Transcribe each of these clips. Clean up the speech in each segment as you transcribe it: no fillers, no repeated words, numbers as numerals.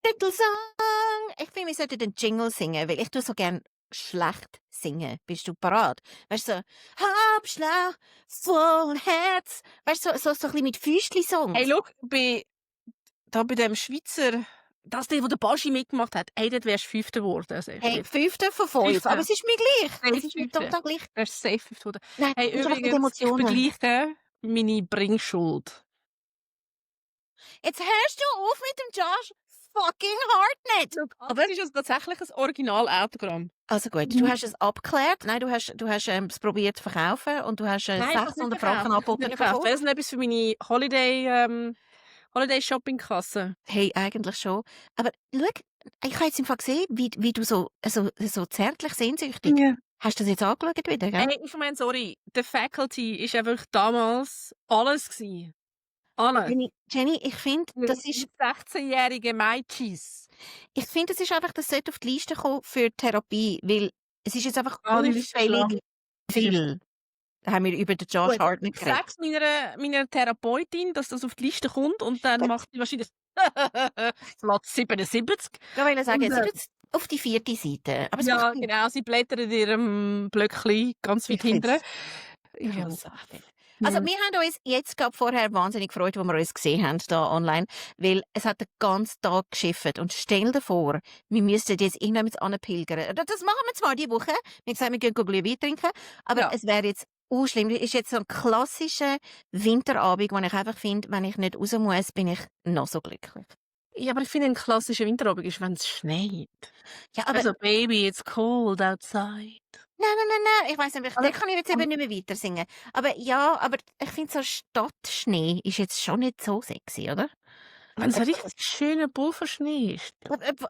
Titelsong. Ich finde, wir sollten den Jingle singen, weil ich tue so gern schlecht singen. Bist du parat? Weißt du, so, Halbschlag, voll Herz. Weißt du, so ein bisschen mit Füßli-Songs. Hey, schau, bei dem Schweizer, der der Baschi mitgemacht hat, hey, dort wärst du Fünfter geworden. Also, Hey, 5. von 5. Fünfter. Aber es ist mir gleich. Hey, Es ist mir Fünfter. total gleich. Wärst safe Fünfter geworden. Nein, Hey, das ist einfach mit übrigens, ich Emotionen. begleiche meine Bringschuld. Jetzt hörst du auf mit dem Josh fucking Hartnett. Aber das ist also tatsächlich ein Original-Autogramm. Also gut, du hast es abgeklärt. Nein, du hast es probiert zu verkaufen und du hast 600 Franken angeboten bekommen. Wäre es noch etwas für meine Holiday-Shopping-Kasse? Hey, eigentlich schon. Aber schau, ich habe jetzt im Fall gesehen, wie du so zärtlich sehnsüchtig. Ja. Hast du das jetzt angeschaut wieder, gell? Hey, ich meine, sorry, The Faculty ist einfach damals alles gewesen. Alles. Jenny, ich finde, das ist 16-jährige Mädchens. Ich finde, das sollte auf die Liste kommen für Therapie, weil es ist jetzt einfach Ah, die Liste ist unfällig viel. Da haben wir über den Josh Hartnett Ich geredet. sag's meiner Therapeutin, dass das auf die Liste kommt und dann macht sie wahrscheinlich Platz 77. Ich wollte sagen, Und, sie tut es auf die 4. Seite. Aber es ja, macht nichts. genau, sie blättert in ihrem Blöckchen ganz weit Ich find's- hinten. Ja, so. Also, wir haben uns jetzt gerade vorher wahnsinnig gefreut, als wir uns gesehen haben, da online, weil es hat den ganzen Tag geschifft. Und stell dir vor, wir müssten jetzt irgendwann anpilgern. Das machen wir zwar diese Woche. Wir haben gesagt, wir gehen Glühwein trinken, aber Ja. es wäre jetzt schlimm. Es ist jetzt so ein klassischer Winterabend, wo ich einfach finde, wenn ich nicht raus muss, bin ich noch so glücklich. Ja, aber ich finde, ein klassischer Winterabend ist, wenn es schneit. Ja, aber Also, Baby, it's cold outside. nein, ich weiss nicht, Aber- den kann ich jetzt eben nicht mehr weiter singen. Aber ja, aber ich finde, so Stadtschnee ist jetzt schon nicht so sexy, oder? Wenn es ein richtig schöner Pulverschnee ist.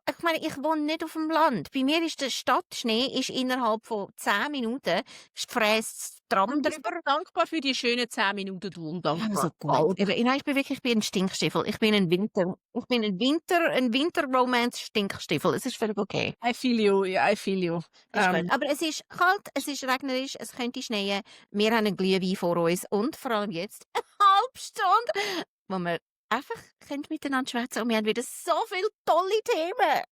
Ich meine, ich wohne nicht auf dem Land. Bei mir ist der Stadtschnee innerhalb von 10 Minuten fräst das Tram Ich bin drüber. dankbar für die schönen 10 Minuten, du undankbar. Also gut. Nein, ich bin ein Stinkstiefel. Ich bin ein Winter-Romance-Stinkstiefel. Es ist völlig okay. I feel you, yeah, I feel you. Ist gut. Aber es ist kalt, es ist regnerisch, es könnte schneien. Wir haben einen Glühwein vor uns und vor allem jetzt eine halbe Stunde, wo wir einfach miteinander schwätzen und wir haben wieder so viele tolle Themen.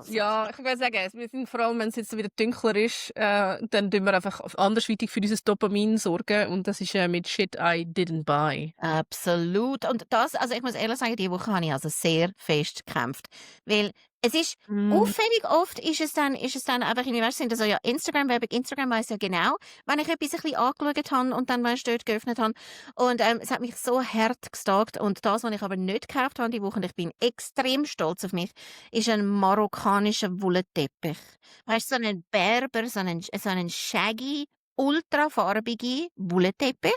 Ja, ich würde sagen, wir sind vor allem, wenn es jetzt wieder dunkler ist, dann tun wir einfach andersweitig für unser Dopamin sorgen und das ist mit Shit I didn't buy. Absolut. Und das, also ich muss ehrlich sagen, diese Woche habe ich also sehr fest gekämpft. Weil es ist auffällig oft ist es dann einfach in sind also ja Instagram-Werbung. Instagram weiss ja genau, wenn ich etwas ein bisschen angeschaut habe und dann weißt, dort geöffnet habe. Und es hat mich so hart gestalkt. Und das, was ich aber nicht gekauft habe die Woche, und ich bin extrem stolz auf mich, ist ein marokkanischer Wollteppich. Weißt du, so einen Berber, so einen shaggy, ultrafarbige Wollteppich.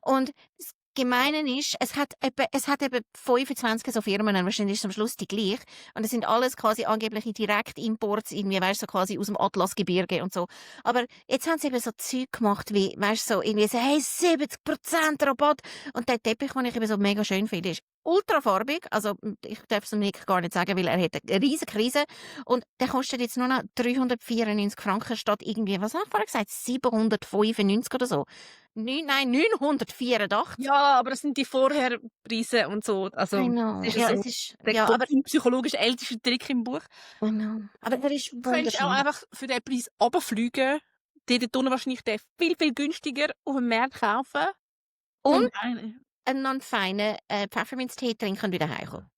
Und das Gemeine ist, es hat eben 25 so Firmen, und wahrscheinlich ist es am Schluss die gleich. Und es sind alles quasi angebliche Direktimports, irgendwie, weißt du, so quasi aus dem Atlasgebirge und so. Aber jetzt haben sie eben so Zeug gemacht, wie, weißt du, so irgendwie so, hey, 70% Rabatt. Und der Teppich, den ich eben so mega schön finde, ist ultrafarbig. Also, ich darf es dem Nick gar nicht sagen, weil er hat eine riesige Krise. Und der kostet jetzt nur noch 394 Franken statt irgendwie, was habe ich vorher gesagt, 795 oder so. Nein, 984. Ja, aber das sind die Vorherpreise und so. Also, I know. das ist Ja, so es ist, der ja, aber, psychologisch älteste Trick im Buch. I know. Aber der ist Du könntest auch wunderschön. einfach für den Preis runterfliegen, dir dort unten wahrscheinlich den viel, viel günstiger auf dem Markt kaufen. Und einen noch feinen Pfefferminztee trinken und wieder heimkommen.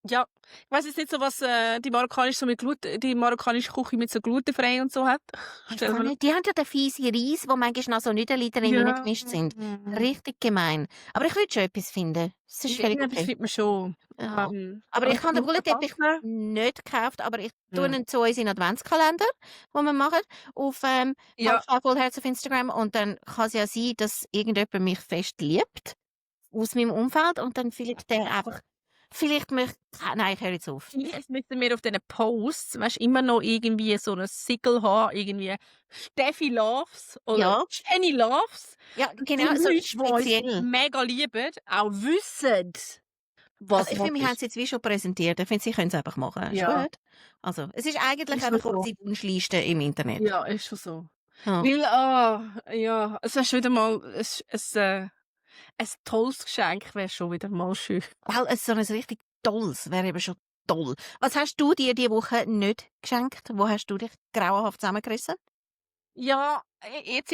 Ja, ich weiss jetzt nicht so, was die marokkanische Küche mit so glutenfrei und so hat. Stell dir mal- Die haben ja den fiesen Reis, wo manchmal noch so Nüdeli drin reingemischt sind. Richtig gemein. Aber ich würde schon etwas finden. Das ist völlig Irgendetwas okay. findet man schon. Ja. Aber ich habe den Wollteppich nicht gekauft, aber ich tue ihn zu uns in den Adventskalender, den wir machen, auf Ja. Vollherz auf Instagram. Und dann kann es ja sein, dass irgendjemand mich fest liebt aus meinem Umfeld und dann vielleicht der einfach nein, ich höre jetzt auf. Vielleicht müssen wir auf diesen Posts, weißt, immer noch irgendwie so ein Siegel haben, irgendwie Steffi Loves oder Ja. Jenny Loves. Ja, genau, Die so Leute, die speziell. uns mega lieben, auch wissen, was Also ich finde, wir haben es jetzt wie schon präsentiert. Ich finde, sie können es einfach machen. Ist Ja. gut. Also, es ist eigentlich Ist einfach so. unsere Wunschliste im Internet. Ja, ist schon so. Ja. Weil, ja, es ist wieder mal ein tolles Geschenk, wäre schon wieder mal schön. Weil es so ein richtig tolles wäre eben schon toll. Was hast du dir diese Woche nicht geschenkt? Wo hast du dich grauenhaft zusammengerissen? Ja, jetzt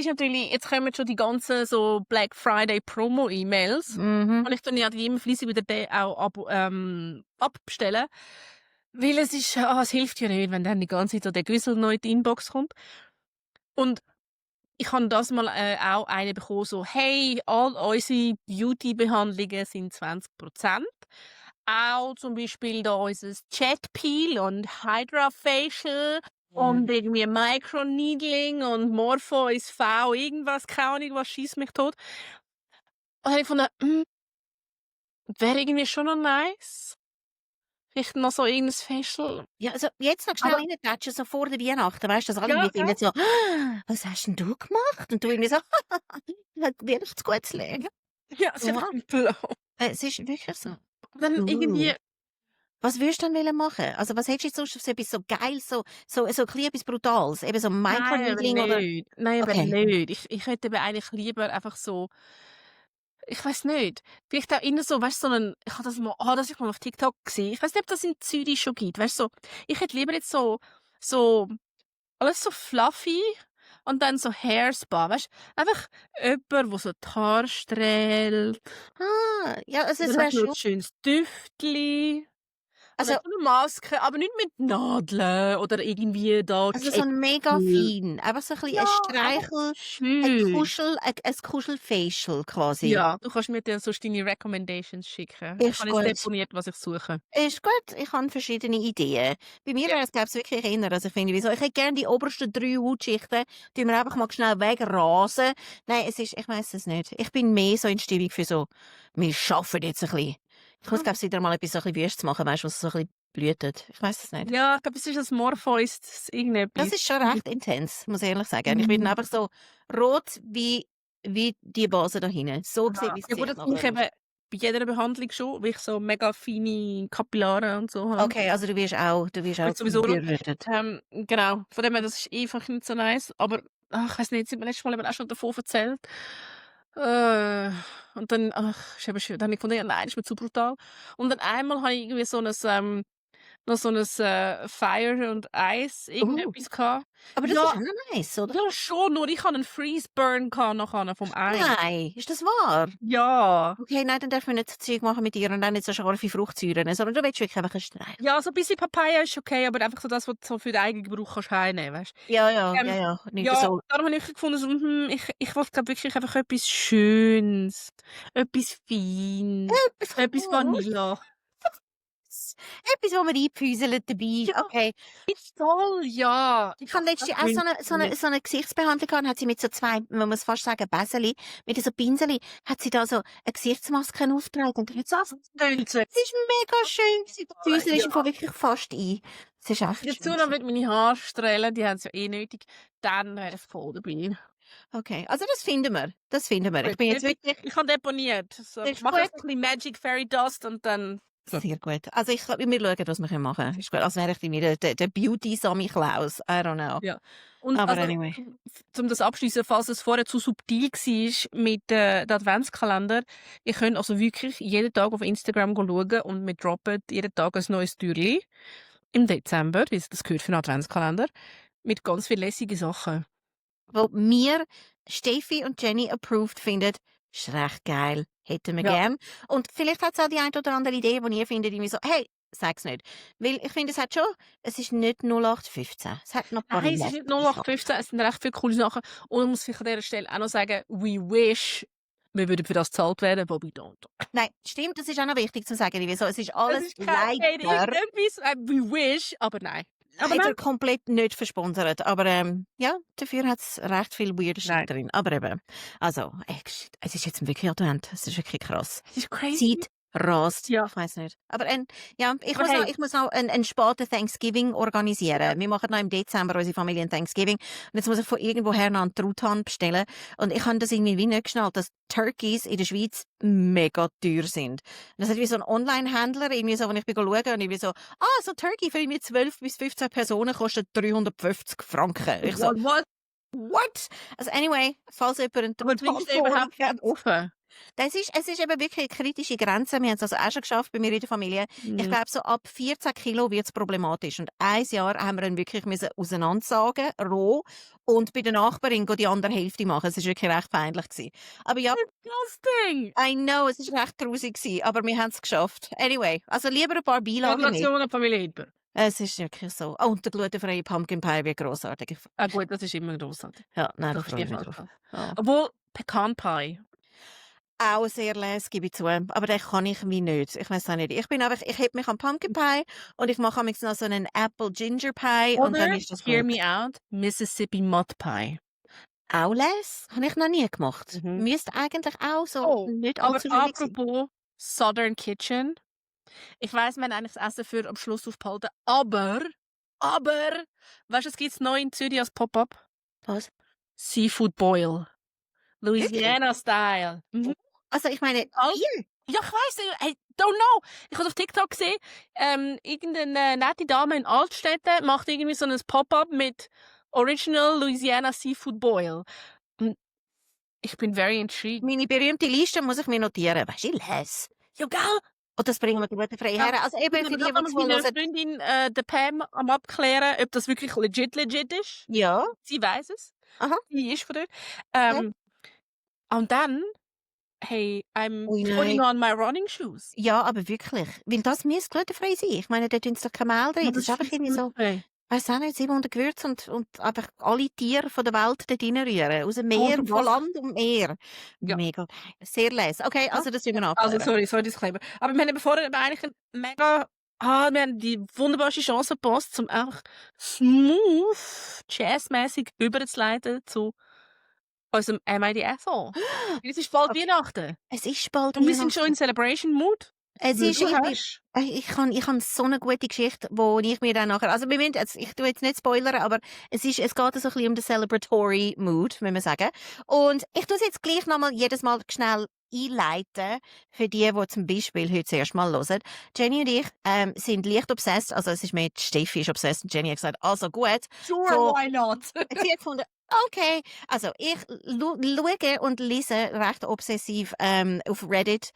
kommen schon die ganzen so Black Friday Promo-E-Mails. Mhm. Und ich tue ja die immer fleissig wieder auch abbestellen. Weil es hilft ja nicht, wenn dann die ganze Zeit so der Güssel neu in die Inbox kommt. Und ich habe das mal auch eine bekommen, so, hey, all unsere Beauty-Behandlungen sind 20%. Auch zum Beispiel da unser Jet Peel und Hydra Facial und irgendwie Microneedling und Morpheus V, irgendwas, keine Ahnung, was schießt mich tot. Und dann habe ich gefunden, wäre irgendwie schon noch nice. Vielleicht noch so irgendein Facial. Ja, also jetzt noch schnell Aber reintatschen, so vor der Weihnachten, weißt du, dass alle ja, irgendwie finden so, was hast denn du gemacht? Und du irgendwie so, Weihnachtsgutes legen. ja, es ist einfach Ja, blau. es ist wirklich so. Dann irgendwie, Was würdest du dann wollen machen? Also was hättest du jetzt sonst auf so etwas so Geiles, so ein bisschen etwas Brutales, eben so nein, aber Microneedling oder... nicht. Nein, aber Okay. nicht. Ich hätte eben eigentlich lieber einfach so, ich weiß nicht, vielleicht auch innen so, weißt du, ich habe das ich mal auf TikTok gesehen. Ich weiß nicht, ob das in Zürich schon gibt, weißt du, so, ich hätte lieber jetzt so, alles so fluffy und dann so Hairspa, weißt du, einfach jemand, der so die Haare strählt, Ja, also es dann wäre hat noch schon... ein schönes Düftli. Und Also, dann so eine Maske, aber nicht mit Nadeln oder irgendwie da also so ein mega Kettenöl. fein, einfach so ein bisschen ein Ja, einfach Streichel, schön. ein Kuschelfacial quasi. Ja, du kannst mir dann sonst deine Recommendations schicken. Ich Ist habe jetzt gut. deponiert, was ich suche. Ist gut, ich habe verschiedene Ideen. Bei mir Ja. wäre es, glaube ich, wirklich eher, also ich finde, wieso, ich hätte gerne die obersten 3 Hautschichten, die wir einfach mal schnell wegrasen. Nein, ich weiss es nicht. Ich bin mehr so in Stimmung für so, wir schaffen jetzt ein bisschen. Ich muss, glaube ich, wieder mal etwas so ein bisschen wüst machen, weißt du, was so ein bisschen blühtet. Ich weiss es nicht. Ja, ich glaube, es ist ein Morpheus, irgendetwas. Das ist schon recht intens, muss ich ehrlich sagen. Ich bin einfach so rot wie die Base da hinten. So sieht mein Ja gut, Gesicht das bin ich nachher eben aus. bei jeder Behandlung schon, weil ich so mega feine Kapillare und so habe. Okay, also du wirst auch Weil sowieso, gerötet. genau, von dem her, das ist einfach nicht so nice. Aber ich weiß nicht, sind wir letztes Mal eben auch schon davon erzählt. Und dann, ist eben schön. Dann habe ich gefunden, ja, nein, das ist mir zu brutal. Und dann einmal habe ich irgendwie noch so ein Fire und Eis irgendetwas gehabt. Aber das ist Ja, auch noch nice, oder? ja schon, nur ich hatte einen Freeze-Burn nachher vom Eis. Nein, ist das wahr? Ja. Okay, nein, dann darf man nicht so Zeug machen mit dir und dann nicht so scharfe Fruchtsäuren, sondern du willst wirklich einfach einen Streich. Ja, so ein bisschen Papaya ist okay, aber einfach so das, was du so für den eigenen Gebrauch kannst heimnehmen, weißt Ja, nicht ja, so. darum habe ich gefunden, so, ich wollte glaub wirklich einfach etwas Schönes, etwas Feines, etwas Vanilla. Etwas, wo man einpfüselt dabei. Ja, Okay. ist toll, ja. Ich habe letztens auch so eine Gesichtsbehandlung gehabt, hat sie mit so 2, man muss fast sagen, Bäseli, mit so Pinseli, hat sie da so eine Gesichtsmaske aufgetragen und ich so, das ist mega schön gewesen. Die Füße ist einfach wirklich fast ein. Das ist echt Dazu schön noch gewesen. mit meine Haarstrählen, die haben es ja eh nötig. Dann wäre ich voll dabei. Okay, also das finden wir. Das finden wir. Ich bin jetzt wirklich Ich habe deponiert. So, Das ist mach jetzt gut. ein bisschen Magic Fairy Dust und dann. sehr gut. Also wir schauen, was wir machen können. Ist gut. Also wäre ich wieder der Beauty Sammy Klaus. I don't know. Ja. Und Aber also, anyway. um das abschließen, falls es vorher zu subtil war mit dem Adventskalender, ihr könnt also wirklich jeden Tag auf Instagram schauen und wir droppen jeden Tag ein neues Türchen im Dezember, weil das gehört für den Adventskalender, mit ganz vielen lässigen Sachen. Wo wir, Steffi und Jenny, approved finden, ist recht geil. Hätten wir Ja. gern. Und vielleicht hat es auch die eine oder andere Idee, die ihr findet, die so, hey, sag's nicht. Weil ich finde, es ist nicht 0815. Es hat noch ein paar Nein, es ist nicht lässige Sachen. 0815, es sind recht viele coole Sachen. Und ich muss vielleicht an dieser Stelle auch noch sagen, we wish, wir würden für das gezahlt werden, but we don't. Nein, stimmt, das ist auch noch wichtig zu sagen. Wieso? Es ist Es alles ist kein Geld, leider irgendetwas, we wish, aber nein. Aber leider nein. komplett nicht versponsert. Aber ja, dafür hat es recht viel weird Shit Nein. drin. Aber eben, also, es ist jetzt wirklich Advent. Es ist wirklich krass. Es ist crazy. Zeit rast. Ja. Ich weiß nicht. Aber ja, ich Aber muss noch einen späten Thanksgiving organisieren. Wir machen noch im Dezember unsere Familie ein Thanksgiving. Und jetzt muss ich von irgendwoher noch einen Truthahn bestellen. Und ich habe das irgendwie wie nicht geschnallt, dass Turkeys in der Schweiz mega teuer sind. Und das hat wie so ein Online-Händler, irgendwie so, wenn ich schaue, und irgendwie so, so Turkey für irgendwie 12 bis 15 Personen kostet 350 Franken. Ich so, What? what? Also anyway, falls jemand einen Aber bringst du überhaupt nicht offen? Es ist eben wirklich eine kritische Grenze. Wir haben es also auch schon geschafft bei mir in der Familie. Ich Mhm. glaube, so ab 14 Kilo wird es problematisch. Und ein Jahr haben wir ihn wirklich müssen auseinandersagen, roh, und bei der Nachbarin die andere Hälfte machen. Es war wirklich recht peinlich gewesen. Aber ja, Disgusting! I know, es war recht grusig gewesen, aber wir haben es geschafft. Anyway, also lieber ein paar Beilagen mit. Gratulation an Familie Hitler. Es ist wirklich so. Oh, und der glutenfreie Pumpkin Pie wird grossartig. Ah gut, das ist immer grossartig. Ja, nein, da Das freue ich mich verstehe drauf. ich Ja. Obwohl, Pecan Pie. Auch sehr les, gebe ich zu. Aber den kann ich wie nicht. Ich weiß auch nicht. Ich heb mich am Pumpkin Pie und ich mache noch so einen Apple Ginger Pie und dann Oder, ist das hear gut. me out, Mississippi Mud Pie. Auch les? Habe ich noch nie gemacht. Mhm. Müsste eigentlich auch so Oh, nicht aber allzu schwierig sein. apropos Southern Kitchen. Ich weiss, wir haben eigentlich das Essen für am Schluss aufgehalten, aber, weißt du, es gibt's neu in Zürich als Pop-up? Was? Seafood Boil. Louisiana-Style. Mhm. Also ich meine, Als- hier. Ja, ich weiss, I don't know. Ich habe auf TikTok gesehen, irgendeine nette Dame in Altstädten macht irgendwie so ein Pop-up mit Original Louisiana Seafood Boil. Und ich bin very intrigued. Meine berühmte Liste muss ich mir notieren. Weißt du, ich les. Ja, gell? Und das bringen wir glutenfrei her. Also eben für die, die Ich bin es mit meiner hören. Freundin, der Pam, am abklären, ob das wirklich legit ist. Ja. Sie weiß es. Aha. Sie ist von dort. Und dann, hey, I'm Ui, putting nein. on my running shoes. Ja, aber wirklich. Weil das müsste glutenfrei sein. Ich meine, da tun sie doch kein Mehl drin. Das ist einfach irgendwie so, weiss auch nicht, 700 Gewürze und einfach alle Tiere von der Welt dort reinrühren. Aus dem Meer, Und von was- Land und Meer. Ja. Mega geil. Sehr les. Okay, also das müssen wir Also, abklären. sorry, Disclaimer. Aber wir haben vorher eigentlich wir haben die wunderbare Chance gepasst, um einfach smooth, jazzmäßig überzuleiten zu unserem Am I the Asshole? Es ist bald Okay. Weihnachten. Es ist bald Und wir sind schon Weihnachten. in Celebration-Mood. Es ist, Du ich hast. habe so eine gute Geschichte, wo ich mir dann nachher, also wir müssen jetzt, ich tue jetzt nicht spoilern, aber es geht so ein bisschen um den Celebratory Mood, muss man sagen. Und ich tue es jetzt gleich nochmal jedes Mal schnell einleiten, für die zum Beispiel heute das erste Mal hören. Jenny und ich sind leicht obsessed, also es ist mit Steffi ist obsessed und Jenny hat gesagt, also gut. Sure, So. why not? Sie hat gefunden, okay, also ich schaue und lese recht obsessiv auf Reddit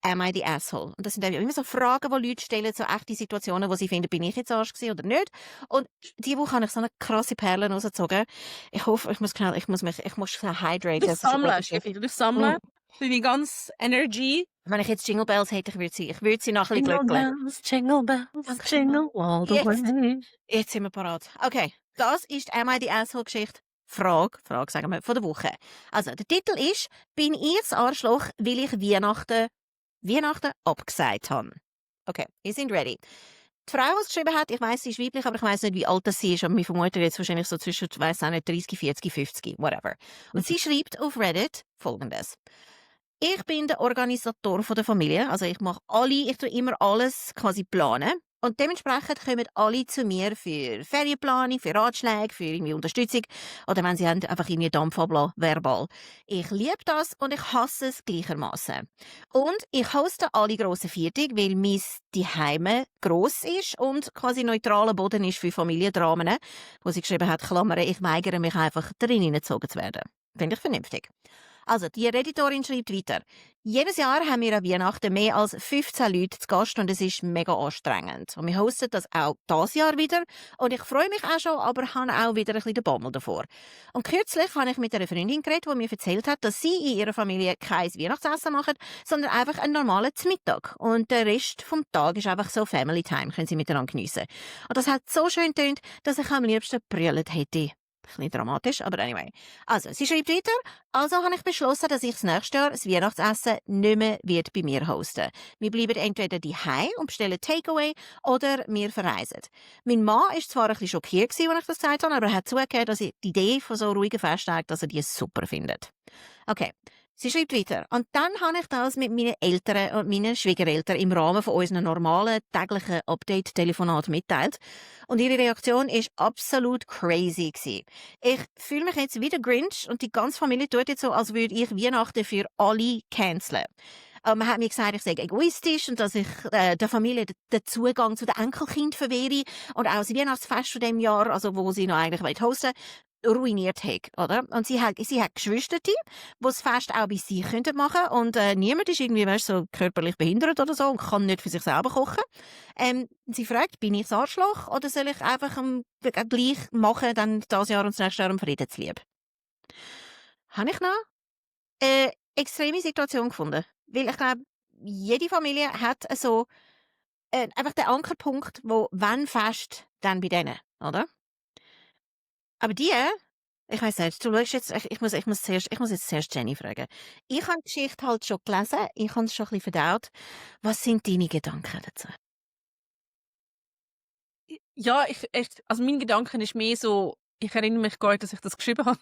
Am I the Asshole? Und das sind immer so Fragen, die Leute stellen, so echte Situationen, wo sie finden, bin ich jetzt Arsch gewesen oder nicht. Und diese Woche habe ich so eine krasse Perle rausgezogen. Ich hoffe, ich muss hydraten. Du Das ist eine gute sammelst, Geschichte. du sammelst. Deine ganze Energy. Wenn ich jetzt Jingle Bells hätte, ich würde sie noch ein bisschen glückeln. Jingle bells, jingle all the Jetzt. way. Jetzt sind wir parat. Okay, das ist Am I the Asshole-Geschichte. Frage sagen wir, von der Woche. Also, der Titel ist, bin ich das Arschloch, weil ich Weihnachten abgesagt habe? Okay, wir sind ready. Die Frau, die es geschrieben hat, ich weiss, sie ist weiblich, aber ich weiss nicht, wie alt sie ist, aber wir vermuten jetzt wahrscheinlich so zwischen, ich weiss auch nicht, 30, 40, 50, whatever. Und sie schreibt auf Reddit Folgendes. Ich bin der Organisator der Familie, also ich tue immer alles quasi planen. Und dementsprechend kommen alle zu mir für Ferienplanung, für Ratschläge, für irgendwie Unterstützung oder wenn sie haben, einfach irgendwie Dampf ablassen, verbal. Ich liebe das und ich hasse es gleichermaßen. Und ich hoste alle grossen Viertig, weil mein Zuhause gross ist und quasi neutraler Boden ist für Familiendramen, wo sie geschrieben hat, Klammern, ich weigere mich einfach, darin hineingezogen zu werden. Finde ich vernünftig. Also, die Reditorin schreibt weiter. Jedes Jahr haben wir an Weihnachten mehr als 15 Leute zu Gast und es ist mega anstrengend. Und wir hosten das auch dieses Jahr wieder. Und ich freue mich auch schon, aber habe auch wieder ein bisschen den Bammel davor. Und kürzlich habe ich mit einer Freundin geredet, die mir erzählt hat, dass sie in ihrer Familie kein Weihnachtsessen machen, sondern einfach einen normalen Mittag. Und der Rest vom Tag ist einfach so Family Time, können sie miteinander geniessen. Und das hat so schön getönt, dass ich am liebsten brüllt hätte. Ein bisschen dramatisch, aber anyway. Also, sie schreibt weiter. Also habe ich beschlossen, dass ich das nächste Jahr das Weihnachtsessen nicht mehr bei mir hosten. Wir bleiben entweder daheim und bestellen Takeaway oder wir verreisen. Mein Mann war zwar ein bisschen schockiert, als ich das gesagt habe, aber er hat zugegeben, dass die Idee von so ruhigen Festtagen, dass er die super findet. Okay. Sie schreibt weiter. Und dann habe ich das mit meinen Eltern und meinen Schwiegereltern im Rahmen von unseren normalen täglichen Update-Telefonat mitteilt. Und ihre Reaktion ist absolut crazy gewesen. Ich fühle mich jetzt wie der Grinch und die ganze Familie tut jetzt so, als würde ich Weihnachten für alle canceln. Man hat mir gesagt, ich sei egoistisch und dass ich der Familie den Zugang zu den Enkelkind verwehre und auch das Weihnachtsfest von dem Jahr, also wo sie noch eigentlich hosten wollen. ruiniert hat, oder? Und sie hat Geschwister, die das Fest auch bei sich machen könnten und niemand ist irgendwie, weißt, so körperlich behindert oder so und kann nicht für sich selber kochen. Sie fragt, bin ich das Arschloch oder soll ich einfach gleich machen, dann das Jahr und das nächste Jahr am Friedenslieb? Habe ich noch eine extreme Situation gefunden. Weil ich glaube, jede Familie hat so einfach den Ankerpunkt, wo wenn fest, dann bei denen, oder? Aber die, ich weiss nicht, du schaust jetzt, ich muss jetzt zuerst Jenny fragen. Ich habe die Geschichte halt schon gelesen, ich habe es schon ein bisschen verdaut. Was sind deine Gedanken dazu? Ja, also mein Gedanke ist mehr so, ich erinnere mich gar nicht, dass ich das geschrieben habe.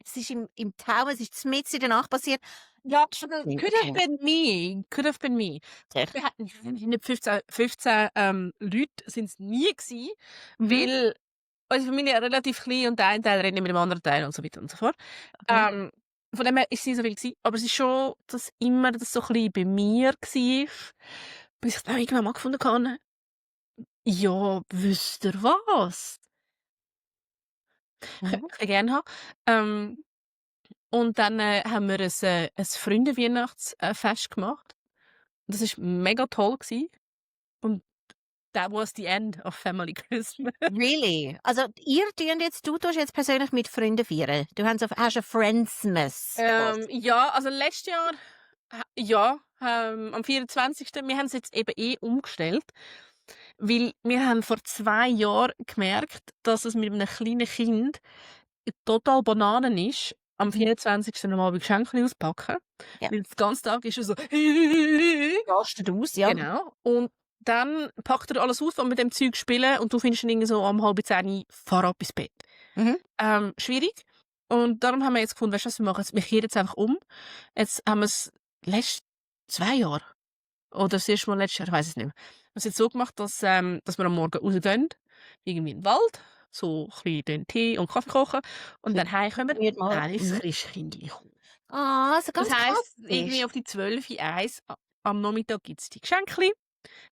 Es ist im Traum, es ist mitten in der Nacht passiert. Ja, Okay. could have been me. Could have been me. Echt? Wir hatten nicht 15 Leute sind es nie gewesen, Mhm. weil unsere Familie relativ klein und der eine Teil redet mit dem anderen Teil und so weiter und so fort. Okay. Von dem her ist es nicht so viel gewesen, aber es ist schon, dass immer das so ein bisschen bei mir war, bis ich dann irgendwann mal gefunden habe, ja, wisst ihr was? Mhm. Ich gerne haben. Und dann haben wir ein Freunde-Weihnachtsfest gemacht. Das war mega toll gewesen. Und that was the end of Family Christmas. Really? Also, du tust jetzt persönlich mit Freunden feiern. Du hast ein Friendsmas. Ja, also letztes Jahr, ja, am 24. Wir haben es jetzt eben umgestellt, weil wir haben vor 2 Jahren gemerkt, dass es mit einem kleinen Kind total Bananen ist, am 24. nochmal Geschenke auspacken. Ja. Weil den ganzen Tag ist er so Rastet aus, ja. Genau. Und dann packt er alles aus, was mit dem Zeug spielen und du findest ihn irgendwie so am 9:30, fahr ab ins Bett. Mhm. Schwierig. Und darum haben wir jetzt gefunden, weißt du was, wir machen jetzt, wir kehren jetzt einfach um. Jetzt haben wir es letztes 2 Jahre oder das erste Mal letztes Jahr, ich weiß es nicht mehr. Wir haben es jetzt so gemacht, dass wir am Morgen rausgehen, irgendwie in den Wald, so ein bisschen Tee und Kaffee kochen und dann heimkommen Wird mal- alles Mhm. Christkindlich. Ah, so ganz Das heisst, klassisch. irgendwie auf die 12 1 am Nachmittag gibt es die Geschenke.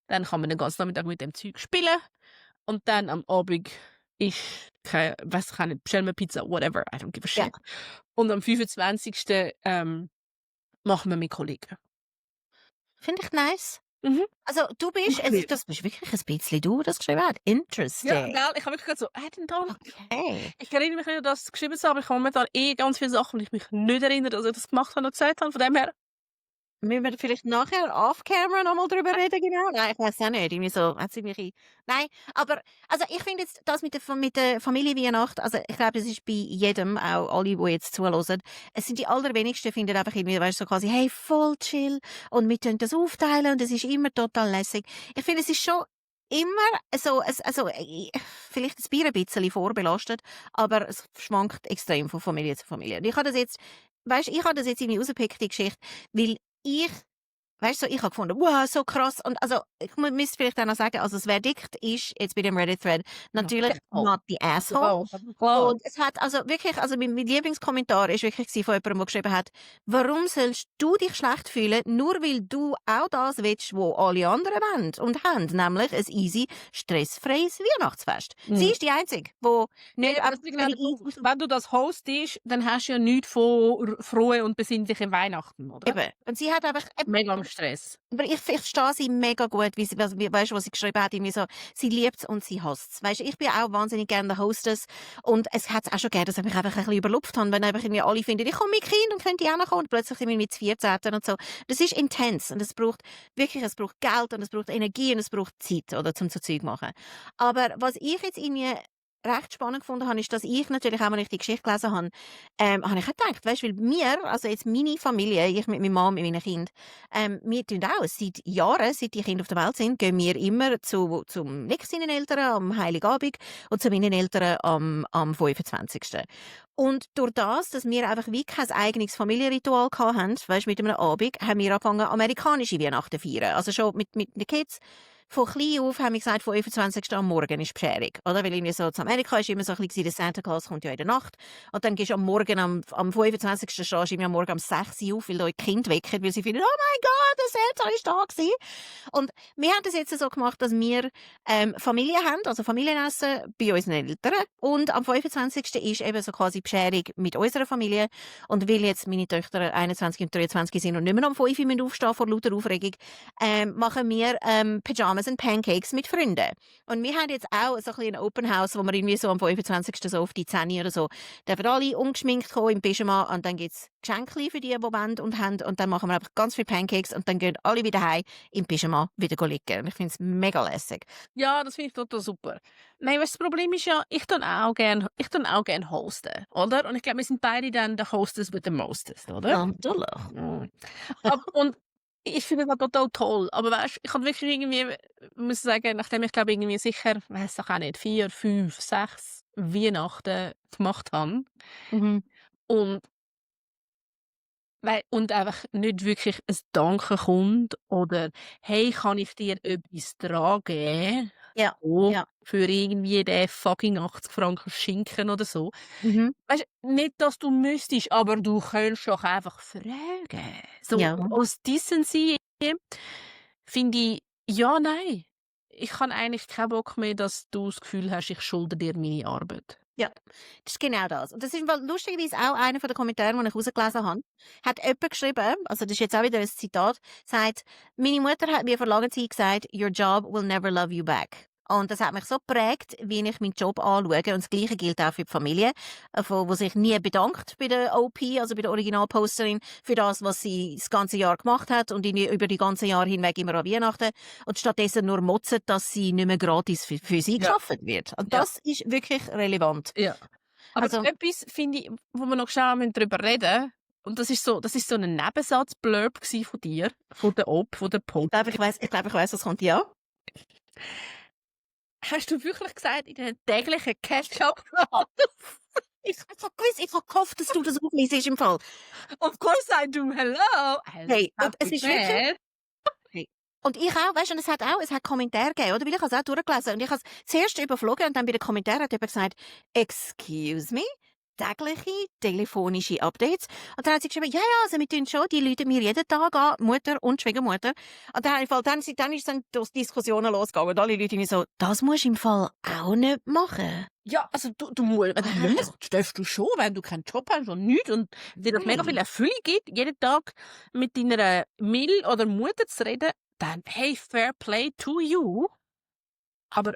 Dann kann man den ganzen Nachmittag mit dem Zeug spielen. Und dann am Abend weiss ich nicht, bestellen wir Pizza, whatever, I don't give a Ja. shit. Und am 25. Machen wir mit Kollegen. Finde ich nice. Mhm. Also, du bist, Okay. das bist wirklich ein bisschen du, das geschrieben hast. Interesting. Ja, gell, ich habe wirklich gerade so, dann. Okay. Ich erinnere mich nicht, dass ich das geschrieben habe, aber ich habe momentan ganz viele Sachen, die ich mich nicht erinnere, dass ich das gemacht habe und gesagt habe. Von dem her, Müssen wir vielleicht nachher off-camera nochmal drüber reden, genau? Nein, ich weiß auch nicht. Irgendwie so, hat sie mich Nein, aber, also ich finde jetzt, das mit der Familienweihnacht, also ich glaube, das ist bei jedem, auch alle, die jetzt zuhören, es sind die allerwenigsten, finden einfach irgendwie, weißt du, so quasi, hey, voll chill und wir tun das aufteilen und es ist immer total lässig. Ich finde, es ist schon immer so, vielleicht ein bisschen vorbelastet, aber es schwankt extrem von Familie zu Familie. Und ich habe das jetzt irgendwie rausgepickt, die Geschichte, weil ich, weißt du, ich habe gefunden, wow, so krass. Und also, ich müsste vielleicht auch noch sagen, also das Verdikt ist jetzt bei dem Reddit-Thread natürlich Oh. not the asshole. Klar. Und es hat also wirklich, also mein Lieblingskommentar ist wirklich von jemandem, der geschrieben hat, warum sollst du dich schlecht fühlen, nur weil du auch das willst, was alle anderen wollen und haben, nämlich ein easy, stressfreies Weihnachtsfest. Mhm. Sie ist die Einzige, die nicht Ja, das ist genau der Punkt. Wenn du das hostest, dann hast du ja nichts von frohen und besinnlichen Weihnachten, oder? Eben. Und sie hat einfach, Mega am Stress. aber ich verstehe sie mega gut, weißt du, was sie geschrieben hat, irgendwie so, sie liebt es und sie hasst es. Weißt du, ich bin auch wahnsinnig gerne der Hostess und es hat es auch schon gegeben, dass ich mich einfach ein bisschen überlupft habe, wenn einfach irgendwie alle finden, ich komme mit Kind und könnte auch noch kommen und plötzlich sind wir mit 14 und so. Das ist intens und es braucht Geld und es braucht Energie und es braucht Zeit, oder, zum so Zeug machen. Aber was ich jetzt irgendwie recht spannend gefunden habe, ist, dass ich natürlich auch, als ich die Geschichte gelesen habe, habe ich auch gedacht, weißt du, weil wir, also jetzt meine Familie, ich mit meiner Mom und meinen Kindern, wir tun auch seit Jahren, seit die Kinder auf der Welt sind, gehen wir immer zum nächsten seinen Eltern am Heiligabend und zu meinen Eltern am 25. Und durch das, dass wir einfach wie kein eigenes Familienritual hatten, weißt, mit einem Abend, haben wir angefangen, amerikanische Weihnachten zu feiern. Also schon mit den Kids von klein auf haben wir gesagt, 25. am Morgen ist Bescherung, oder? Weil irgendwie so in Amerika ist immer so ein bisschen, der Santa Claus kommt ja in der Nacht und dann gehst du am Morgen, am 25. stehst du immer am Morgen um 6 Uhr auf, weil euch Kind wecken, weil sie finden, oh mein Gott, der Santa ist da gewesen. Und wir haben das jetzt so gemacht, dass wir Familie haben, also Familienessen bei unseren Eltern und am 25. ist eben so quasi Bescherung mit unserer Familie und weil jetzt meine Töchter 21 und 23 sind und nicht mehr um 5 Uhr aufstehen vor lauter Aufregung, machen wir Pyjamas und Pancakes mit Freunden. Und wir haben jetzt auch so ein Open House, wo wir irgendwie so am 25. so auf die 10 oder so, dürfen alle ungeschminkt kommen im Pyjama und dann gibt es Geschenke für die wollen und haben und dann machen wir einfach ganz viele Pancakes und dann gehen alle wieder heim im Pyjama wieder liegen. Und ich finde es mega lässig. Ja, das finde ich total super. Nein, weißt, das Problem ist ja, ich tue auch gern hosten, oder? Und ich glaube, wir sind beide dann der Hostess with the mostest, oder? Natürlich. Mhm. Und ich finde das auch total toll. Aber weißt, ich habe wirklich irgendwie, muss sagen, nachdem ich glaube irgendwie sicher, weiß auch nicht, 4, 5, 6 Weihnachten gemacht habe Mhm. und und einfach nicht wirklich ein Danke kommt oder «Hey, kann ich dir etwas tragen?» Ja, so, ja. für irgendwie den fucking 80 Franken Schinken oder so. Mhm. Weißt nicht, dass du müsstest, aber du könntest doch einfach fragen. So Ja. aus Decency finde ich, ja, nein. Ich habe eigentlich keinen Bock mehr, dass du das Gefühl hast, ich schulde dir meine Arbeit. Ja, das ist genau das. Und das ist lustigerweise auch einer der Kommentare, die ich rausgelesen habe. Hat jemand geschrieben, also das ist jetzt auch wieder ein Zitat, sagt, meine Mutter hat mir vor langer Zeit gesagt, your job will never love you back. Und das hat mich so geprägt, wie ich meinen Job anschaue. Und das Gleiche gilt auch für die Familie, die sich nie bedankt bei der OP, also bei der Originalposterin, für das, was sie das ganze Jahr gemacht hat und über die ganzen Jahre hinweg immer an Weihnachten. Und stattdessen nur motzen, dass sie nicht mehr gratis für sie Ja. geschaffen wird. Und Ja. das ist wirklich relevant. Ja. Aber Also- etwas finde ich, wo wir noch schnell darüber reden müssen, und das ist so ein Nebensatz-Blurb von dir, von der Op, von der Pod. Ich glaube, ich weiss, was kommt, ja. Hast du wirklich gesagt, in den täglichen Catch-up? Ich habe gehofft, dass du das aufliest im Fall. Of course I do. Hello. Hey, und es ist wirklich... Und ich auch, weißt du, und es hat Kommentare gegeben, oder? Weil ich habe es auch durchgelesen. Und ich habe es zuerst überflogen und dann bei den Kommentaren hat jemand gesagt, excuse me? Tägliche telefonische Updates. Und dann hat sie geschrieben, ja, also wir tun schon, die Leute mir jeden Tag an, Mutter und Schwiegermutter. Und dann ist dann durch Diskussionen losgegangen. Und alle Leute sind so, das musst du im Fall auch nicht machen. Ja, also du musst, wenn du nicht machst, darfst du schon, wenn du keinen Job hast und nichts und dir das mega viel Erfüllung gibt, jeden Tag mit deiner Mill oder Mutter zu reden, dann hey, fair play to you. Aber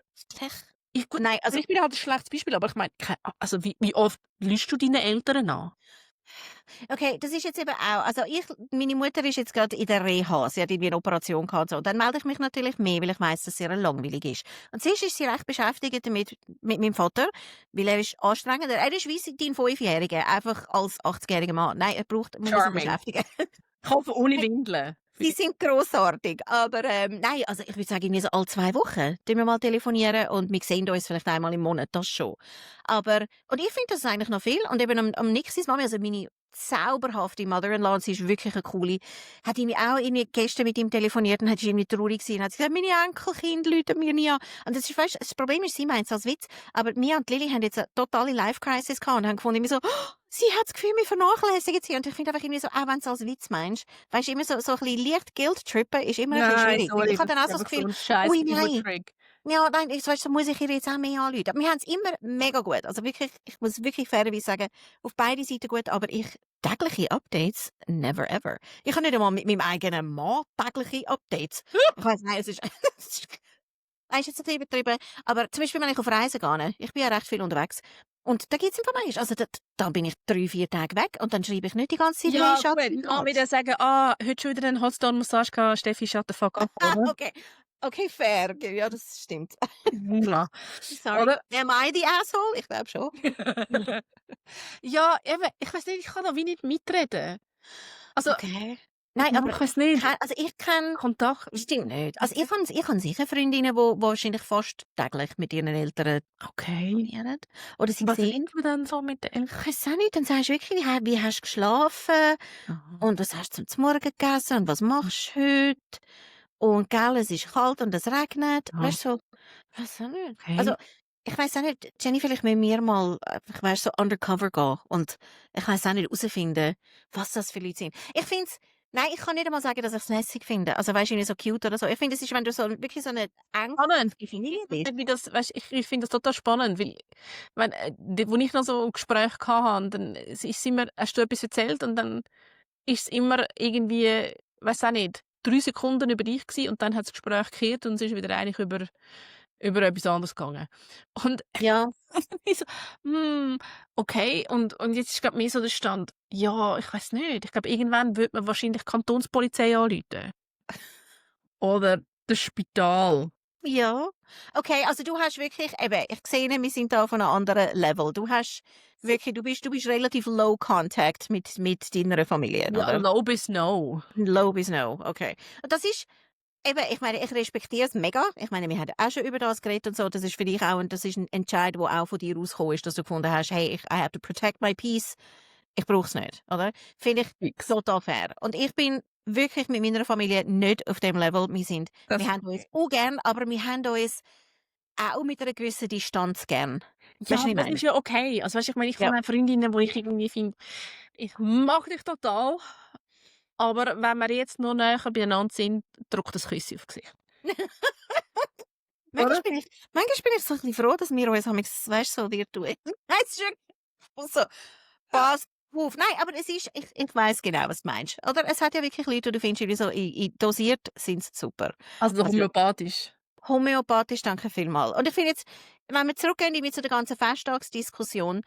Nein, also ich bin halt ein schlechtes Beispiel, aber ich meine, also wie oft lügst du deine Eltern an? okay, das ist jetzt eben auch, also meine Mutter ist jetzt gerade in der Reha, sie hat irgendwie eine Operation gehabt, so. Dann melde ich mich natürlich mehr, weil ich weiss, dass sie sehr langweilig ist. Und zuerst ist sie recht beschäftigt damit, mit meinem Vater, weil er ist anstrengender, er ist wie dein 5-Jähriger, einfach als 80-jähriger Mann. Nein, muss sich beschäftigen. Ich hoffe, ohne Windeln. Sie sind grossartig, aber nein, also ich würde sagen, irgendwie so alle 2 Wochen tun wir mal telefonieren und wir sehen uns vielleicht einmal im Monat, das schon. Aber, und ich finde das eigentlich noch viel und eben am nächsten Mami, also meine zauberhafte Mother-in-law, und sie ist wirklich eine coole, hat irgendwie auch irgendwie gestern mit ihm telefoniert und hat irgendwie traurig gewesen und hat gesagt, meine Enkelkinder rufen mir nie an. Und das ist, weißt, das Problem ist, sie meint es als Witz, aber mir und Lilly haben jetzt eine totale Life-Crisis gehabt und haben gefunden, immer so, sie hat das Gefühl, wir vernachlässigen sie. Und ich finde einfach irgendwie so, auch wenn du es als Witz meinst, weißt du, immer so ein bisschen leicht Guilt-Trippen ist immer ein bisschen schwierig. Sorry, Ich habe dann auch so das Gefühl, ui, nein. Ja, nein, so muss ich ihr jetzt auch mehr anrufen. Wir haben es immer mega gut. Also wirklich, ich muss wirklich fairerweise sagen, auf beide Seiten gut, aber tägliche Updates, never ever. Ich habe nicht einmal mit meinem eigenen Mann tägliche Updates. Ich weiss nicht, es ist ist jetzt ein bisschen übertrieben, aber zum Beispiel, wenn ich auf Reisen gehe, ich bin ja recht viel unterwegs, und da gibt es ein paar Menschen, also da bin ich 3-4 Tage weg und dann schreibe ich nicht die ganze Zeit, Ja, hey, Schatz, gut. Kann wieder sagen, heute schon wieder eine Hotstone-Massage gehabt, Steffi, shut the fuck up, oder? Okay, fair, ja, das stimmt. Ja. Sorry, Oder? am I the asshole? Ich glaube schon. Ja, eben, ich weiss nicht, ich kann da wie nicht mitreden. Also, Okay. Nein, aber ich weiss nicht. ich kenne... Kontakt. Stimmt nicht. Also ich habe sicher Freundinnen, die wahrscheinlich fast täglich mit ihren Eltern telefonieren. Oder sie Was sehen... sind wir dann so mit den Ich weiss auch nicht. Dann sagst du wirklich, wie hast du geschlafen? Und was hast du zum Morgen gegessen? Und was machst du heute? und gell, es ist kalt und es regnet. Ja, Weißt du, so, weiß auch nicht. Also, okay. ich weiß auch nicht, Jenny, vielleicht mit mir mal, ich weiß so undercover gehen und ich weiß auch nicht herausfinden, was das für Leute sind. Ich finde es, nein, ich kann nicht einmal sagen, dass ich es lässig finde. Also, weißt du, nicht so cute oder so. Ich finde, es ist, wenn du so wirklich so eine enge Spannend. Familie Ich weiß bist. nicht, wie das, weißt, ich finde das total spannend, weil, wenn, wo ich noch so Gespräche hatte, dann ist immer, hast du etwas erzählt und dann ist es immer irgendwie, weiß auch nicht, 3 Sekunden über dich gewesen und dann hat das Gespräch gekehrt und es ist wieder eigentlich über etwas anderes gegangen. Und Ja, ich so, okay, und jetzt ist gerade mehr so der Stand, ja, ich weiß nicht, ich glaube, irgendwann wird man wahrscheinlich die Kantonspolizei anrufen. Oder das Spital. ja. Okay, also du hast wirklich, eben, ich sehe, wir sind da auf einem anderen Level. Du hast wirklich, du bist relativ low contact mit deiner Familie, Ja, oder? low bis no. Low bis no, okay. Und das ist, eben, ich meine, ich respektiere es mega. Ich meine, wir haben auch schon über das geredet und so. Das ist für dich auch, und das ist ein Entscheid, der auch von dir rausgekommen ist, dass du gefunden hast, hey, I have to protect my peace. Ich brauche es nicht, oder? Finde ich Fix. total fair. Und ich bin wirklich mit meiner Familie nicht auf dem Level. Das Wir haben uns auch gern, aber wir haben uns auch mit einer gewissen Distanz gern. ja, Weißt du, was aber ich das meine? ist ja okay. Also, weißt du, ich meine, ich Ja. habe auch Freundinnen, wo ich irgendwie finde, ich mag dich total, aber wenn wir jetzt noch näher beieinander sind, drückt das Küsschen aufs Gesicht. Manchmal Oder? bin ich, manchmal bin ich so ein bisschen froh, dass wir uns, weißt du, so virtuell. Weißt du, so, pass auf. Nein, aber es ist, ich weiß genau, was du meinst. Oder es hat ja wirklich Leute, die du findest, irgendwie so, dosiert sind sie super. Also Also, homöopathisch. homöopathisch, danke vielmals. Und ich finde jetzt, wenn wir zurückgehen mit zu der ganzen Festtagsdiskussion,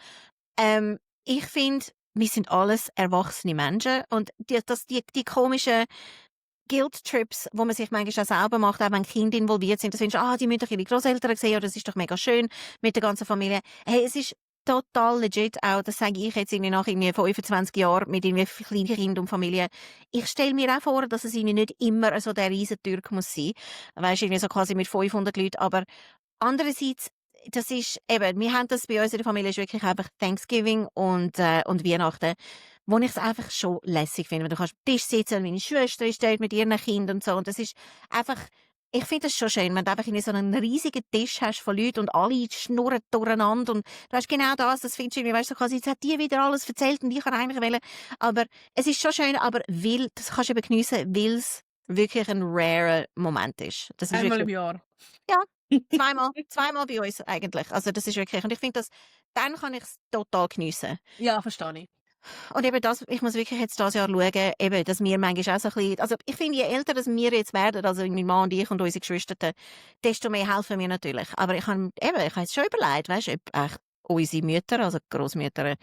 ich finde, wir sind alles erwachsene Menschen und die komischen Guilt-Trips, wo man sich manchmal auch selber macht, auch wenn Kinder involviert sind, das findest du, die müssen doch ihre Großeltern sehen, oder das ist doch mega schön mit der ganzen Familie. Hey, es ist total legit auch, das sage ich jetzt irgendwie nach irgendwie 25 Jahren mit irgendwie kleinen Kindern und Familie. Ich stelle mir auch vor, dass es irgendwie nicht immer so der riesen Türk muss sein. Weisst irgendwie so quasi mit 500 Leuten, aber andererseits, das ist eben, wir haben das bei uns in der Familie ist wirklich einfach Thanksgiving und Weihnachten, wo ich es einfach schon lässig finde. Du kannst am Tisch sitzen und meine Schwester ist dort mit ihren Kindern und so. Und das ist einfach, ich finde das schon schön, wenn du einfach in so einen riesigen Tisch hast von Leuten und alle schnurren durcheinander und du hast genau das findest du irgendwie, weißt du, quasi, jetzt hat die wieder alles erzählt und ich kann eigentlich wollen. Aber es ist schon schön, aber das kannst du eben geniessen, weil es wirklich ein rare Moment ist. Das ist Einmal wirklich, im Jahr. ja, zweimal bei uns eigentlich. Also das ist wirklich, und ich finde das, dann kann ich es total geniessen. Ja, verstehe ich. Und eben das, ich muss wirklich jetzt das Jahr schauen, eben, dass wir manchmal auch so ein bisschen, also ich finde, je älter dass wir jetzt werden, also mein Mann und ich und unsere Geschwister, desto mehr helfen wir natürlich. Aber ich habe jetzt schon überlegt, weißt du, ob echt unsere Mütter, also Großmütter,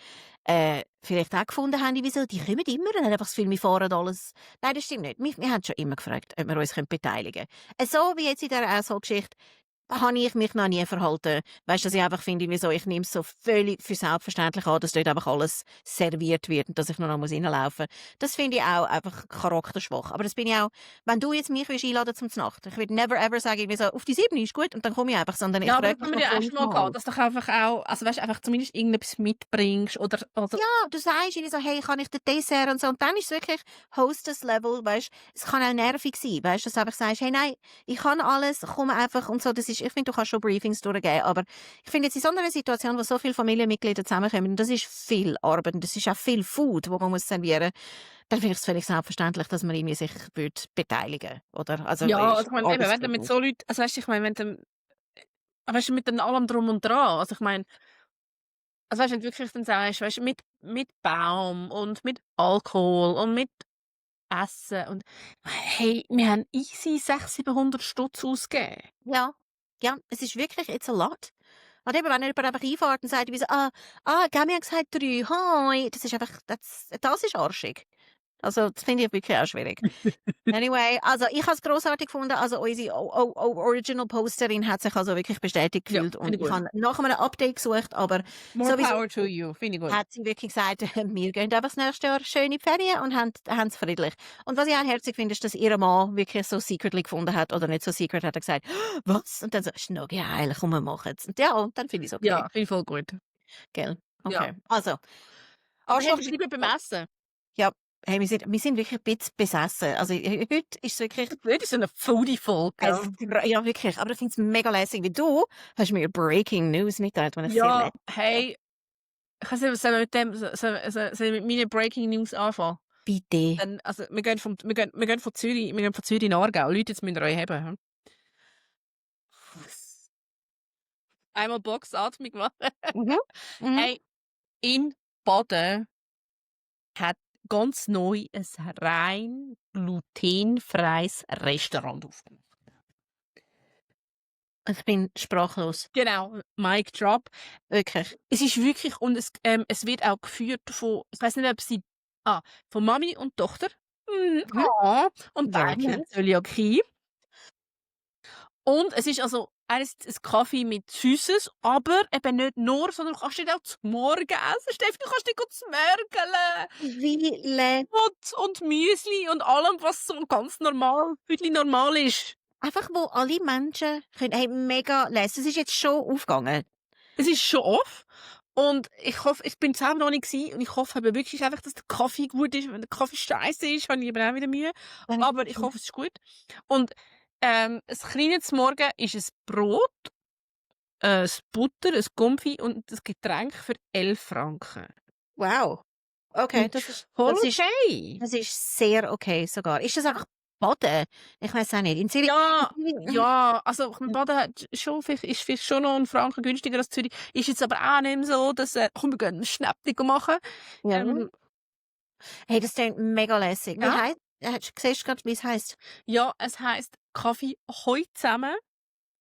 vielleicht auch gefunden haben, wieso, die kommen immer und haben einfach das Gefühl, wir fahren alles. Nein, das stimmt nicht. Wir haben schon immer gefragt, ob wir uns beteiligen können. So wie jetzt in dieser Asshole-Geschichte, habe ich mich noch nie verhalten. Weißt du, dass ich einfach finde, wieso ich nehme es so völlig für selbstverständlich an, dass dort einfach alles serviert wird und dass ich nur noch reinlaufen muss. Das finde ich auch einfach charakterschwach. Aber das bin ich auch, wenn du jetzt mich einladen zum Znacht, ich würde never ever sagen, irgendwie so, auf die 7 ist gut und dann komme ich einfach, sondern ich Ja, aber frage das mich haben wir noch ja erst mal 5-mal. gehabt, dass du einfach auch, also weißt, einfach zumindest irgendetwas mitbringst oder also Ja, du sagst ihnen so, hey, kann ich den Dessert und so. Und dann ist es wirklich Hostess-Level, weißt du. Es kann auch nervig sein, weißt du, dass du einfach sagst, hey, nein, ich kann alles, komm einfach und so. Das ist, ich finde, du kannst schon Briefings durchgeben. Aber ich finde jetzt in so einer Situation, wo so viele Familienmitglieder zusammenkommen, das ist viel Arbeit und das ist auch viel Food, wo man muss servieren. Dann finde ich es völlig selbstverständlich, dass man irgendwie sich würde beteiligen, oder? Also, ja, ist also ich meine, eben, wenn du mit so Leuten, also weißt du, ich meine, wenn du, weißt du, mit dem allem drum und dran, also ich meine, also weißt du, wenn du wirklich dann sagst, weißt du, mit Baum und mit Alkohol und mit Essen und hey, wir haben easy 600-700 Stutz ausgegeben. Ja, ja, es ist wirklich, it's a lot. Und eben, wenn jemand einfach einfährt und sagt, wie so, gell, wir haben gesagt 3, hoi, das ist einfach, das ist arschig. Also, das finde ich wirklich auch schwierig. Anyway, also ich habe es grossartig gefunden, also unsere Original-Posterin hat sich also wirklich bestätigt Ja, gefühlt finde und ich ich gut. habe nach einem Update gesucht, aber More sowieso power to you, finde ich gut. hat sie wirklich gesagt, wir gehen einfach das nächste Jahr schön in die Ferien und haben es friedlich. Und was ich auch herzig finde, ist, dass ihr Mann wirklich so secretly gefunden hat, oder nicht so secret, hat er gesagt, was? Und dann so, ist noch geil, komm, wir machen es. Und ja, und dann finde ich es okay. Ja, finde ich voll gut. Gell? Ja. Okay. Also, Aber hey, Arschloch wir bleiben beim Essen. ja, hey, wir sind wirklich ein bisschen besessen. Also heute ist es wirklich, Das ist so eine Foodie-Folge. ja wirklich, aber ich finde es mega lässig, wie du hast mir Breaking News mitgeteilt, wenn ich sehr Ja, lässig hey, sollen wir mit dem, sollen wir mit meinen Breaking News anfangen? bitte. Dann, also, wir gehen von Zürich in Aargau. Leute, jetzt müsst ihr euch haben. Hm? Einmal Boxatmung machen. Mhm. Mhm. Hey, in Baden hat ganz neu ein rein glutenfreies Restaurant aufgemacht. Ich bin sprachlos. Genau, Mic Drop. Wirklich. Es ist wirklich, und es wird auch geführt von, ich weiß nicht, ob sie, von Mami und Tochter. Mhm. Und Very beide haben cute. Zöliakie. Und es ist also einerseits ein Kaffee mit Süßes, aber eben nicht nur, sondern du kannst nicht auch zum Morgen essen. Steffi, du kannst nicht gut zmörgeln. Wie Und Müsli und allem, was so ganz normal, wirklich normal ist. einfach, wo alle Menschen können, hey, mega lässig. Es ist jetzt schon aufgegangen. Es ist schon off. Und ich hoffe, ich bin selber noch nicht gewesen, und ich hoffe eben wirklich einfach, dass der Kaffee gut ist. Wenn der Kaffee scheiße ist, habe ich eben auch wieder Mühe. Aber ich hoffe, es ist gut. Und das Kleine zum Morgen ist ein Brot, ein Butter, ein Gumpfi und das Getränk für 11 Franken. Wow. Okay, Und das ist okay. das ist sehr okay sogar. Ist das einfach Baden? Ich weiß auch nicht. In Zürich, Ja, also ich meine, Baden ist vielleicht schon noch 1 Franken günstiger als Zürich. Ist jetzt aber auch nicht mehr so, dass komm, wir gehen ein Schnäppchen machen. Ja. Hey, das klingt mega lässig. Wie Ja. heisst, siehst du gerade, wie es heisst? Ja, es heisst Kaffee «Hoi zusammen»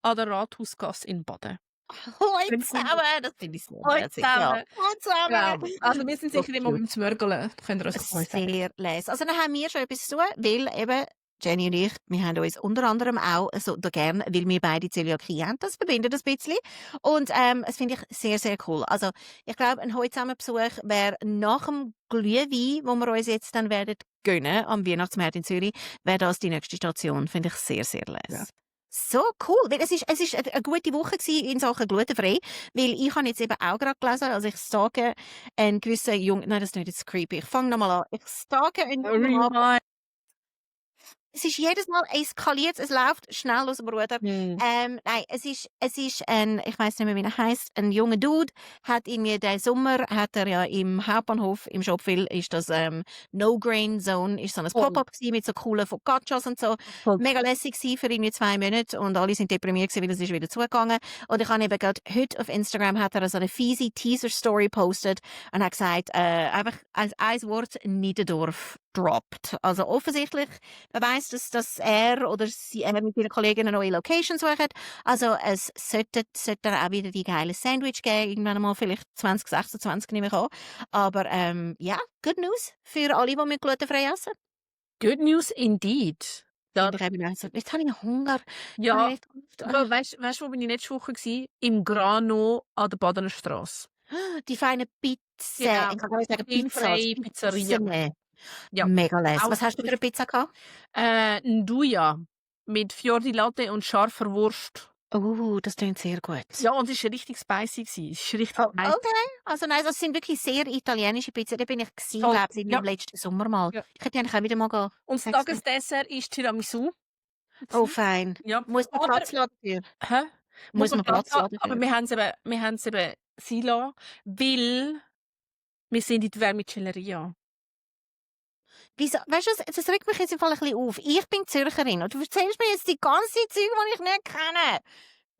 an der Rathausgasse in Baden. Hoi zusammen! Das finde ich sehr Hoi lässig. Ja. zusammen. Hoi zusammen! Genau. Also wir sind So sicher immer cute. beim Zmörgeln. Könnt ihr uns auch sagen. Sehr lässig. Also dann haben wir schon etwas zu tun, weil eben Jenny und ich, wir haben uns unter anderem auch so da gern, weil wir beide Zöliakie haben, das verbindet ein bisschen. Und das finde ich sehr, sehr cool. Also ich glaube, ein Heute-Zusammen-Besuch wäre nach dem Glühwein, wo wir uns jetzt dann werden gönnen, am Weihnachtsmarkt in Zürich, wäre das die nächste Station. Finde ich sehr, sehr lässig. Ja. So cool, weil es ist eine gute Woche gewesen in Sachen glutenfrei, weil ich habe jetzt eben auch gerade gelesen, also ich sage einen gewissen Jungen, nein, das ist nicht jetzt creepy, ich fange nochmal an, ich sage einen jungen Mann, es ist jedes Mal eskaliert, es läuft schnell aus dem Ruder. Nein, es ist ein, ich weiß nicht mehr, wie er heisst, ein junger Dude, hat irgendwie den Sommer, hat er ja im Hauptbahnhof, im Shopville, ist das No-Grain-Zone, ist so ein Voll. Pop-up gewesen mit so coolen Focaccias und so. Voll. Mega lässig gewesen für irgendwie 2 Monate und alle sind deprimiert gewesen, weil es ist wieder zugegangen. Und ich habe eben gerade heute auf Instagram hat er so eine fiese Teaser-Story postet und hat gesagt, einfach als ein Wort Niederdorf droppt. Also offensichtlich, man weiss, dass er oder sie mit ihren Kollegen eine neue Location suchen. Also es sollte auch wieder die geile Sandwich geben, irgendwann mal vielleicht 2026 nehme ich an. Aber ja, good news für alle, die mit glutenfrei essen. Good news indeed. Ja, Und ich habe mir gesagt, jetzt habe ich Hunger. ja. Jetzt- Aber weißt du, wo bin ich letzte Woche gewesen? Im Grano an der Badener Straße. Die feine Pizza. Genau. Ich kann gar nicht sagen Glutenfreie Pizzeria. Pizza. Ja. Mega lässig. Auch Was hast du für eine Pizza gehabt? Nduja mit Fiordi Latte und scharfer Wurst. Das klingt sehr gut. Ja, und es war richtig spicy gewesen. Es ist richtig Oh, nice. okay. Also nein, das sind wirklich sehr italienische Pizzen. Da bin ich gewesen, Voll. glaube ich, Ja. im letzten Sommer mal. Ja. Ich hätte eigentlich auch wieder mal gehen. Und das Sag's mir. Tagesdessert ist Tiramisu. Oh, fein. Ja. Muss man Aber- Platz lassen für? Hä? Muss man Platz lassen Aber für? wir haben es eben sein lassen, weil wir sind in der Vermicelleria. Wieso? Weißt du, das regt mich jetzt im Fall ein bisschen auf. Ich bin Zürcherin und du erzählst mir jetzt die ganze Zeit Zeug, die ich nicht kenne.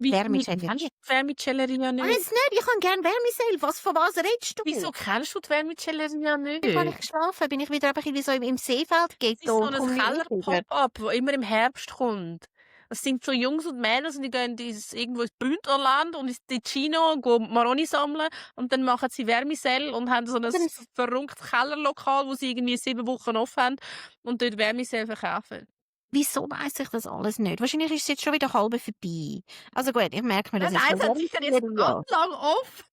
Vermicelleria. Kennst du die Vermicelleria nicht? Weiss nicht, ich kann gerne Vermicell. Von was redest du? Wieso kennst du die Vermicelleria nicht? Wenn ich geschlafen bin ich wieder einfach irgendwie so im Seefeld Es ist so ein Keller-Pop-up, das immer im Herbst kommt. Das sind so Jungs und Mädels und die gehen irgendwo ins Bündnerland und ins Ticino gehen Maroni sammeln und dann machen sie Vermicell und haben so ein verrücktes Kellerlokal, wo sie irgendwie 7 Wochen offen haben und dort Vermicell verkaufen. Wieso weiss ich das alles nicht? Wahrscheinlich ist es jetzt schon wieder halb vorbei. Also gut, ich merke mir das Das jetzt. hat sicher jetzt ganz lang off.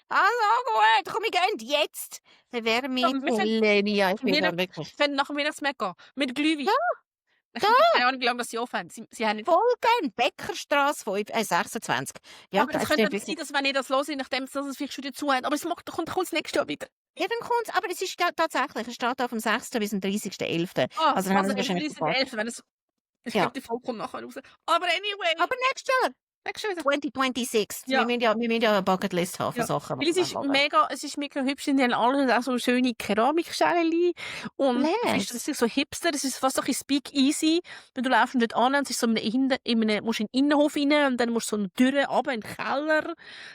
Also gut, komm, wir gehen jetzt. Dann wären wir Ja, wir Helenia. Ich bin wir- da wirklich. Wenn nach dem Weihnachtsmarkt gehen. Mit Glühwein. Ich habe keine Ahnung, wie lange das sie offen haben. Sie haben nicht... Folgen, Bäckerstrasse 26. Ja, Aber es das könnte ist dann sein, dass wenn ich das höre, nachdem es das vielleicht schon wieder zu haben, aber es kommt das nächste Jahr wieder. Ja, dann kommt's. Aber es ist tatsächlich, es steht da vom 6. bis zum 30.11. Ah, Also dann haben wir also wahrscheinlich 11, wenn es... Ich Ja. glaube, die Folge kommt nachher raus. Aber anyway, Aber nächstes Jahr, nächstes Jahr wieder. 2026. Ja. Wir müssen ja eine Bucketlist haben für Ja. Sachen. Weil es ist mega hübsch, sie haben alle auch so schöne Keramikschälchen und Les. das ist so hipster, das ist fast so ein bisschen Speak-easy, wenn du läufst dort an, es ist so musst du in den Innenhof rein und dann musst du so eine Tür runter in den Keller.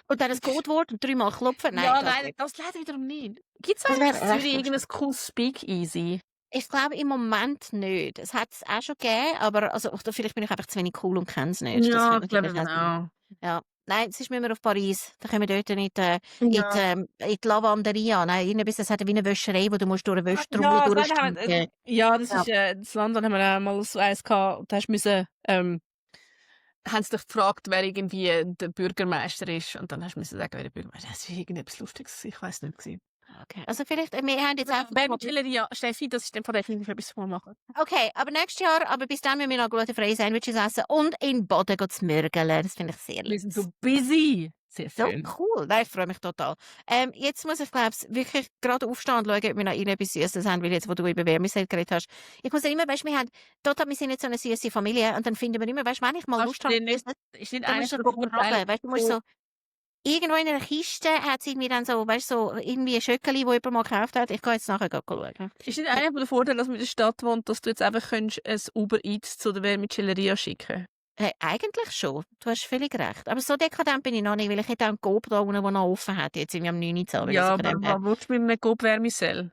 Und dann ein Codewort und 3-mal klopfen? Nein, Ja, das nein, nicht. das leider wiederum nicht. Gibt es Das eigentlich wäre in recht Zürich irgendein cooles Speak-easy? Ich glaube im Moment nicht. Es hat es auch schon gegeben, aber also, oder vielleicht bin ich einfach zu wenig cool und kenne es nicht. Das Ja, könnte ich glaube natürlich auch sein. auch. Ja. Nein, sonst müssen wir auf Paris. Dann können wir dort nicht in die Lavanderia. Nein, irgendetwas, das hat wie eine Wäscherei, wo du musst durch eine Wäschtrommel Ja, durchsteigen. das Ja. ist das London haben wir auch mal so eins gehabt und da hast du müssen, haben sie dich gefragt, wer irgendwie der Bürgermeister ist und dann hast du müssen sagen, wer der Bürgermeister ist. Das war irgendetwas Lustiges, ich weiß nicht gewesen. Okay. Also vielleicht, wir haben jetzt einfach... Vermicelleria, Steffi, das ist dann von definitiv etwas, was wir machen. Okay, aber nächstes Jahr, aber bis dann müssen wir noch glutenfreie Sandwiches essen und in den Boden gehen zu mürgeln. Das finde ich sehr Wir sind lieb. so busy. Sehr So schön. cool. Nein, ich freue mich total. Jetzt muss ich, glaube ich, wirklich gerade aufstehen und schauen, ob wir noch irgendetwas Süßes haben, weil jetzt, wo du über Wärmesel geredet hast. Ich muss ja immer, weißt du, wir sind jetzt so eine süße Familie und dann finden wir immer, weißt du, wenn ich mal Lust habe, Ist nicht dann einer musst du von so den graben. Weißt du, du musst so so, irgendwo in einer Kiste hat es irgendwie dann so, weißt du, so irgendwie ein Schöckeli, das jemand mal gekauft hat. Ich gehe jetzt nachher schauen. ist nicht einer von den Vorteilen, dass man in der Stadt wohnt, dass du jetzt einfach könntest ein Uber Eats zu der Vermicelleria schicken? Hey, eigentlich schon. Du hast völlig recht. Aber so dekadent bin ich noch nicht, weil ich hätte auch einen Coop da unten, der noch offen hat, jetzt irgendwie am 9. Zahlen. Ja, aber was willst du mit einem Coop Vermicell?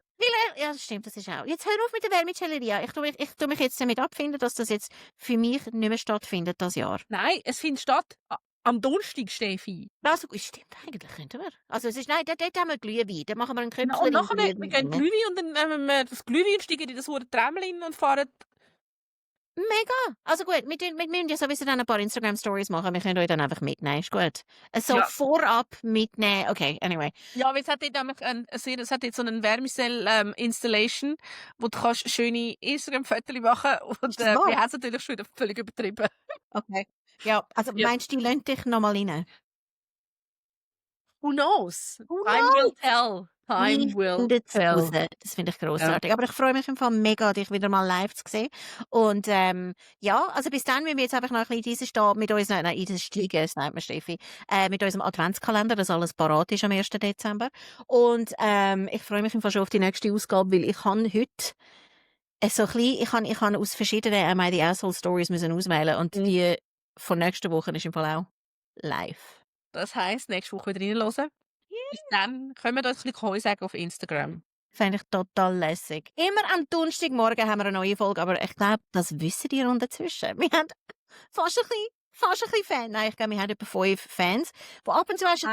Ja, das stimmt, das ist auch. Jetzt hör auf mit der Vermicelleria. Ich tu mich jetzt damit abfinden, dass das jetzt für mich nicht mehr stattfindet, das Jahr. Nein, es findet statt am Donnerstag, Steffi. Also, stimmt, eigentlich könnten wir. Also, es ist, nein, dort haben wir Glühwein. Dann machen wir einen Köpfchen. Und nachher wir gehen Glühwein und dann nehmen wir das Glühwein, steigen in das hohe Tramlin und fahren. Mega! Also gut, wir müssen ja sowieso dann ein paar Instagram-Stories machen. Wir können euch dann einfach mitnehmen, ist gut. So Ja. vorab mitnehmen. Okay, anyway. Ja, weil es hat jetzt so eine Wärmecell-Installation, wo du kannst schöne Instagram-Fotos machen und Ist das wahr? wir haben es natürlich schon wieder völlig übertrieben. Okay. Ja, also Ja. meinst du, die lassen dich nochmal rein? Who knows? Who Time will tell. Time will findet's raus. tell. Das finde ich grossartig. Aber ich freue mich im Fall mega, dich wieder mal live zu sehen. Und ja, also bis dann müssen wir jetzt einfach noch ein bisschen in dieses stehen mit uns, nein, in dieses Steigen, das nennt man Steffi, mit unserem Adventskalender, dass alles parat ist am 1. Dezember. Und ich freue mich im Fall schon auf die nächste Ausgabe, weil ich habe heute so ein bisschen, ich habe aus verschiedenen Am I the Asshole Stories müssen auswählen und die von nächster Woche ist im Fall auch live. Das heisst, nächste Woche wieder reinhören. Bis dann können wir uns ein bisschen Heu sagen auf Instagram. Fände ich total lässig. Immer am Donnerstagmorgen haben wir eine neue Folge, aber ich glaube, das wissen die dazwischen. Wir haben fast ein bisschen Fans. Nein, ich glaube, wir haben etwa 5 Fans, die ab und zu auch schon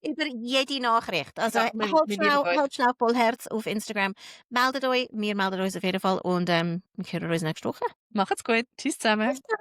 über jede Nachricht. Also Ja, halt schnell voll Herz auf Instagram. Meldet euch, wir melden uns auf jeden Fall und wir hören uns nächste Woche. Macht's gut. Tschüss zusammen. Bis dann.